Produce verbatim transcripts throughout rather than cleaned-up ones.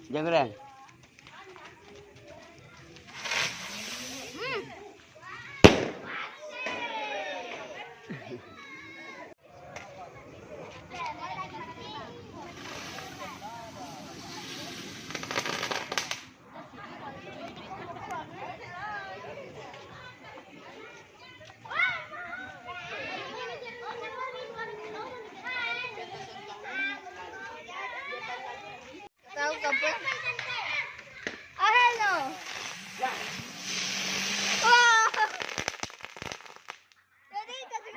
Jagoan. Tahu kapal. Oh, hello. Wah. Jadi, kasih.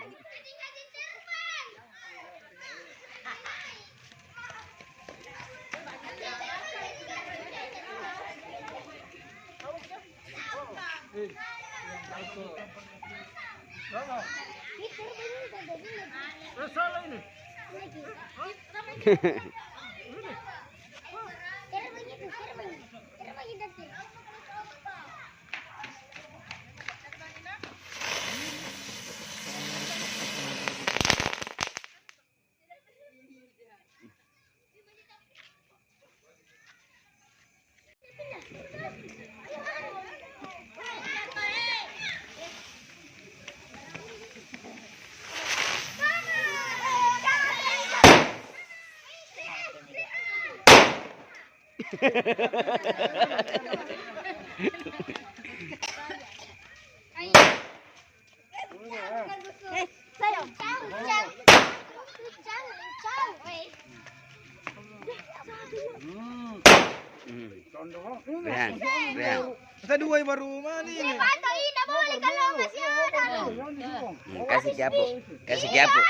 Eh, salah ini. Hmm. Rehan, Rehan. Masa dua baru mana ini? Hmm, kasih kiapu, kasih kiapu.